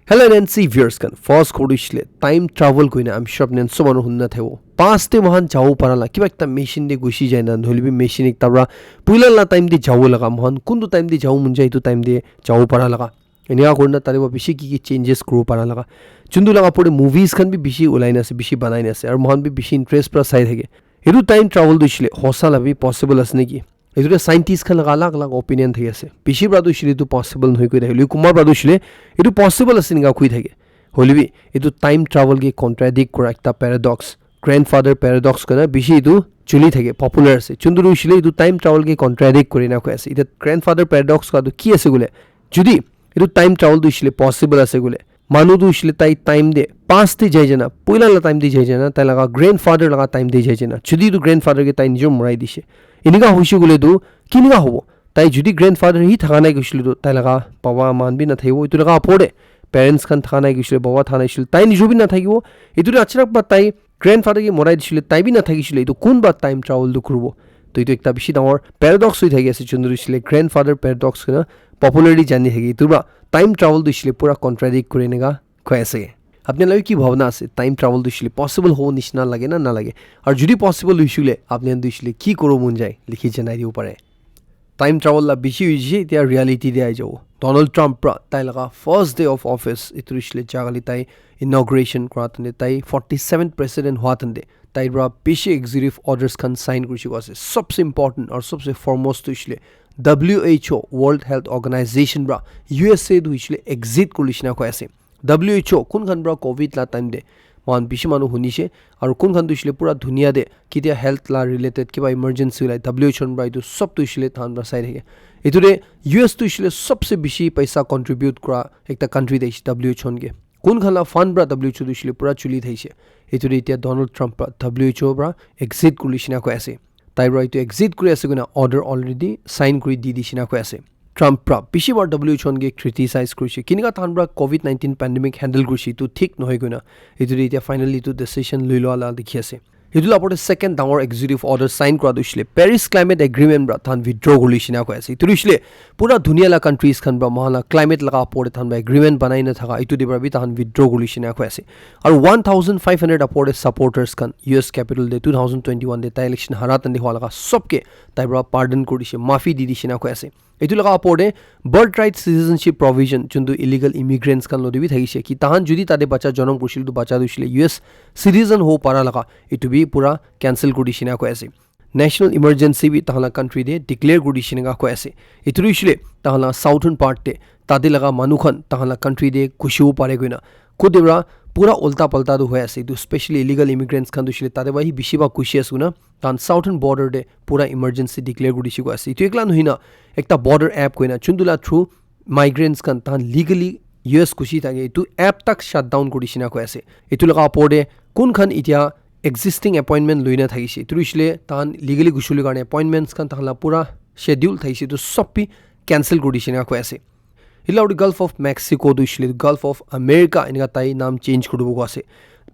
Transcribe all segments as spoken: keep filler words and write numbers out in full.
Hello N C viewers khan, first khori shile time travel koina, I'm sure apni khan sob manu hunna thaibo. Past te mohan jabo para la, kiba ekta machine te gusi jai na, nohole bi machine ekta para puila la time te jabo laga, mohan kuntu time te jabo mon jai, etu time te jabo para laga. Enika kurina tade ba bishi ki ki changes kuro para laga. Chuntu laga pore movies khan bi bishi ulai na ase, bishi banai na ase, aru mohan bi bishi interest para sai thake. Etu time travel tu shile hosa la bi possible ase neki? Etu te scientist khan laga alag alag opinion thaki ase. Bishi para tu shile tu possible nohoi koi thake. Lui kumba para tu shile etu possible ase nika koi thake. Hoile bi etu time travel ke contradict kura ekta paradox, grandfather paradox koina bishi etu chuli thake, popular ase. Chuntu tu shile etu time travel ke contradict kuri na koi ase. Etu grandfather paradox ka tu ki ase kule? Judi etu time travel tu shile possible ase kule, manu tu shile tai time de past te jai jana, puila la time de jai jana, tai laga grandfather laga time de jai jana. Judi tu grandfather ke tai nijor morai dishe. Enika hoishe kule tu kinika hobo? Tai judi grandfather hi thaka nai koishile tu tai laga baba man bi na thakibo. Etu laga apor de parents khan thaka nai koishile, baba thaka nai koishile, tai nijor bi na thakibo. Etu de achrak ba tai grandfather ke morai disile, tai bi na thakisile, etu kunba time travel tu kuribo? To etu ekta bishi dangor paradox hoi thaki ase, chuntu tu shile grandfather paradox koina popularly jani thaki. Etu para time travel tu shile pura contradict kuri enika koi ase. Apni laga ki bhabna ase, time travel tu shile possible hobo nishina lage na nalage? Aru judi possible hoishile apni khan tu shile ki kuro mon jai, likhi janai dibo pare. Time travel la bishi hoishe, etia reality de ai jabo. Donald Trump pra tai laga first day of office, etu hoishe le jagali tai inauguration kura tante, tai forty seven president hua tante, tai pra bishi executive orders khan sign kurishe koi ase. Sobse important aru sobse foremost tu hoishe le W H O, World Health Organization pra U S A tu hoishe le exit kuri nishina koi ase. W H O kun khan pra covid la time te mohan bishi manu hunishe, aru kun khan tu hoishe le pura dunia te ketia health la related kiba emergency ulai, W H O pra etu sob tu hoishe le tahan pra sai thake. Etu te U S tu hoishe le sobse bishi paisa contribute kura ekta country te hoishe W H O ke. Kun khan la fund pra W H O tu hoishe le pura chuli thaishe. Etu te etia Donald Trump pra W H O pra exit kuri nishina koi ase. Tai pra etu exit kuri ase koina order already sign kuri di dishina koi ase. Trump pra bishi bar W H O ke criticize kurishe, kinika tahan pra covid nineteen pandemic handle kurishe, etu thik nohoi koina. Etu te etia finally etu decision lui loa la dikhi ase. Etu la opor te second dangor executive order sign kura tu hoishe le Paris Climate Agreement pra tahan withdraw kuri lishina koi ase. Etu hoishe le pura dunia la countries khan pra mohan la climate laga opor te tahan pra agreement banai na thaka, etu te pra bi tahan withdraw kuri lishina koi ase. Aru one thousand five hundred opor te supporters khan U S Capitol te two thousand twenty-one te tai election hara tante hua laga sob ke tai pra pardon kuri dishe, maafi di dishina koi ase. Etu laga opor te birthright citizenship provision, juntu illegal immigrants khan lode bi thakishe, ki tahan judi tate bacha janam kurishile, etu bacha tu hoishe le U S citizen ho para laga, etu bi pura cancel kuri dishina koi ase. National emergency bi tahan la country te declare kuri dishina koi ase. Etu tu hoishe le tahan la southern part te, tate laga manu khan tahan la country te gushibo pare koina. Kote pra pura ulta palta tu hoi ase. Etu specially illegal immigrants khan tu hoishe le tate pra hi bishi ba gushi ase koina. Tahan southern border te pura emergency declare kuri dishe koi ase. Etu ekla nohoi na ekta border app koina, juntu la through migrants khan tahan legally U S gushi thake, etu app tak shut down kuri dishina koi ase. Etu laga opor te kun khan etia existing appointment lui na thakishe, etu hoishe le tahan legally gushi bole karne appointments khan tahan la pura schedule thakishe, etu sob bi cancel kuri dishina koi ase. Etu la opor te Gulf of Mexico tu hoishe le Gulf of America enika tai naam change kuri dibo koi ase.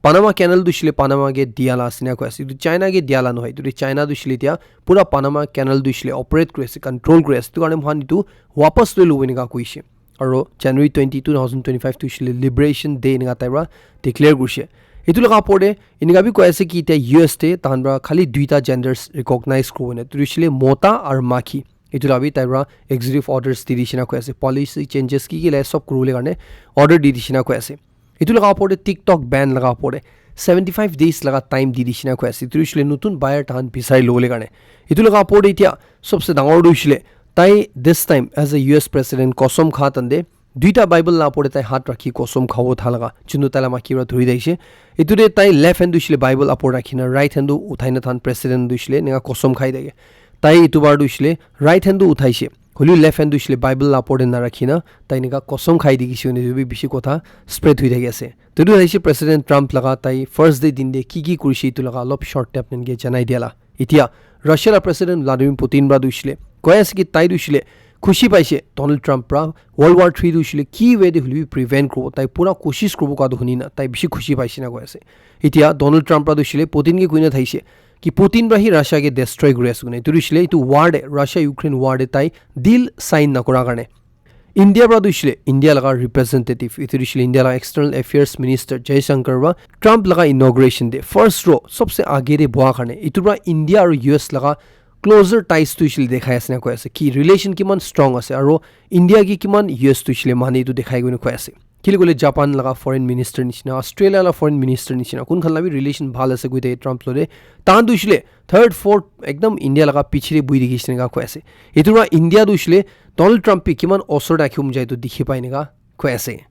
Panama Canal tu hoishe le Panama ke dia la ase na koi ase. Etu China ke dia la nohoi. Etu tu China tu hoishe le etia pura Panama Canal tu hoishe le operate kuri ase, control kuri ase. Etu karne mohan etu wapas loi lobo enika koishe. Aru January twenty, two thousand twenty-five tu hoishe le Liberation Day enika tai pra declare kurishe. Etu laga opor te enika bi koi ase ki etia U S te tahan pra khali duita genders recognize kuribo na. Etu hoishe le mota aru maiki. Etu la bi tai pra executive orders di dishina koi ase. Policy changes ki ki lai sob kuribole karne order di dishina koi ase. Etu laga opor te TikTok ban laga opor te seventy five days laga time di dishina koi ase. Etu hoishe le notun buyer tahan bisari lobole karne. Etu laga opor te etia sobse dangor tu hoishe le tai this time as a U S president kosom kha tante duita Bible la opor te tai hath rakhi kosom khabo tha laga, juntu tai la maiki pra dhuri daishe. Etu te tai left hand tu hoishe le Bible opor rakhi na right hand tu uthai na tahan president tu hoishe le enika kosom khai thake. Tai etu bar tu hoishe le right hand tu uthaishe. Hoilebi left hand tu hoishe le Bible la opor te na rakhi na tai enika kosom khai dikhishe koina etu bi bishi kotha spread hoi thaki ase. To etu hoishe President Trump laga tai first day din te ki ki kurishe etu laga olop short te apni khan ke janai dia la. Etia Russia la President Vladimir Putin pra tu hoishe le koi ase ki tai tu hoishe le khushi paishe Donald Trump pra World War three tu hoishe le ki way te hoilebi prevent kuribo, tai pura koshish kuribo koa tu huni na tai bishi khushi paishe na koi ase. Etia Donald Trump pra tu hoishe le Putin ke koi na thaishe ki Putin pra hi Russia ke destroy kuri ase koina. Etu tu hoishe le etu war te, Russia Ukraine war te tai deal sign nakura karne. India pra tu hoishe le India laga representative, etu tu hoishe le India laga external affairs minister Jaishankar pra Trump laga inauguration te first row sobse aage te boha karne etu pra India aru U S laga closer ties tu hoishe le dekhai ase na koi ase, ki relation kiman strong ase aru India ki kiman U S tu hoishe le mane etu dekhai koina koi ase. Kile koile Japan laga foreign minister nishina, Australia laga foreign minister nishina, kun khan la bi relation bhal ase koi de Trump lote. Tahan tu hoishe le third, fourth ekdam India laga piche te buhi dikhi ase eneka koi ase. Etu pra India tu hoishe le Donald Trump bi kiman osor te rakhi um jai tu dikhi pai eneka koi ase.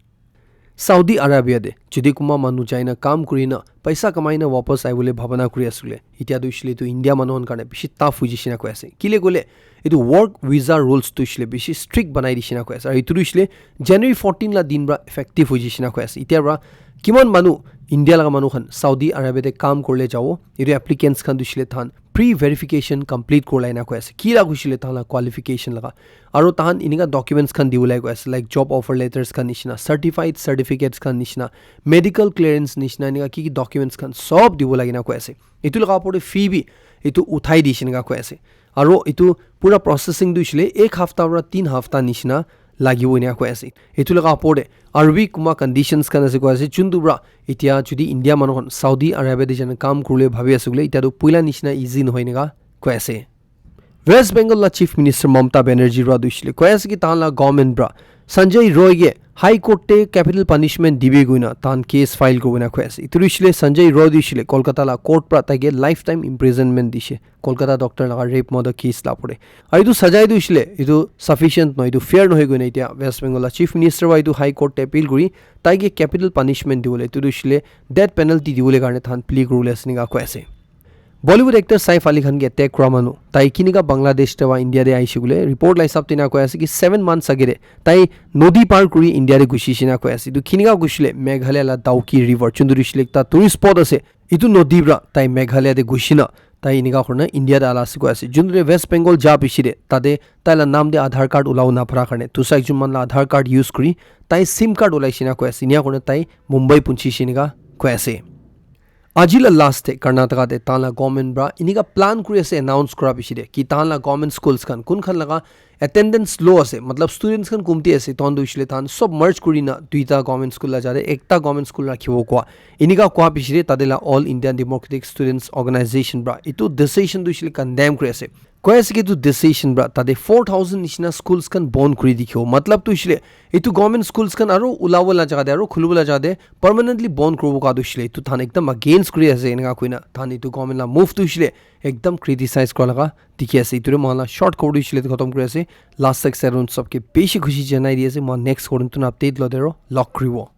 Saudi Arabia te jodi kunba manu jai na kam kuri na paisa kamai na wapas ahi bole bhabana kuri ase koile, itya tu hoishe le tu India manu khan karne bishi tough hoi jai ase na koi ase. Kile koile etu work visa rules tu hoishe le bishi strict banai dishe na koi ase. Aru etu tu hoishe le January fourteen la din pra effective hoi jai ase na koi ase. Itya pra kiman manu India laga manu khan Saudi Arabia te kam kurle jabo, etu applicants khan tu hoishe le tahan pre verification complete kurle na koi ase. Ki la hoishe le tahan la qualification laga aru tahan eneka documents khan dibo lage koi ase, like job offer letters khan nishina, certified certificates khan nishina, medical clearance nishina, eneka ki ki documents khan sob dibo lage na koi ase. Etu laga opor te fee bi etu uthai dishe eneka koi ase. Aru etu pura processing tu hoishe le ek hafta pra tin hafta nishina lagibo eneka koi ase. Etu laga opor te aru bi kunba conditions khan ase koi ase, juntu pra itya jodi India manu khan Saudi Arabia te jana kam kurle bhabi ase koile, itya tu puila nishina easy nohoi eneka koi ase. West Bengal la Chief Minister Mamata Banerjee pra tu hoishe le koi ase ki tahan la government pra Sanjay Roy ke High Court te capital punishment dibi koina tahan case file kurina koi ase. Etu tu hoishe le Sanjay Roy tu hoishe le Kolkata la court pra taike lifetime imprisonment dishe, Kolkata doctor laga rape murder case la opor te. Aru etu sajai tu hoishe le etu sufficient nohoi, etu fair nohoi koina itya West Bengal la Chief Minister pra etu High Court te appeal kuri taike capital punishment dibole, etu tu hoishe le death penalty dibole karne tahan plea kuribole ase eneka koi ase. Bollywood actor Saif Ali Khan ke attack kura manu, tai kineka Bangladesh te ba India te ahishe koile, report la hisab te ena koi ase ki seven months age te tai nodi par kuri India te gushi she na koi ase. Etu kineka gushile Meghalaya la Dawki River, chundu rishile ekta tourist spot ase. Etu nodi pra tai Meghalaya te gushi na tai eneka kurina India te ala ase koi ase. Juntu te West Bengal ja piche te tate tai la naam te Aadhaar card ulabo napara karne dusra ekjon manu la Aadhaar card use kuri tai sim card ulai she na koi ase. Enia kurina tai Mumbai punchi she eneka koi ase. Aji la last te Karnataka te tahan la government pra enika plan kuri ase announce kura piche te ki tahan la government schools khan kun khan laga attendance low ase, matlab students khan kumti ase, tahan tu hoishe le tahan sob merge kuri na duita government school la jate ekta government school rakhibo koa enika koa piche te tate la All Indian Democratic Students Organization pra etu decision tu hoishe le condemn kuri ase. Koi ase ki etu decision pra tate four thousand nishina schools khan bon kuri dikhibo. Matlab tu hoishe le etu government schools khan aro ulabo la jaga te aro khulibo la jaga te permanently bon kuribo ka tu hoishe le etu tahan ekdam against kuri ase enika koina tahan etu government la move tu hoishe le ekdam criticize kura laga dikhi ase. Etu te moikhan la short khobor tu hoishe le etu khatam kuri ase. Last six seven sob ke bishi khushi janai di ase. Moikhan next khobor tu update lote aro log kuribo.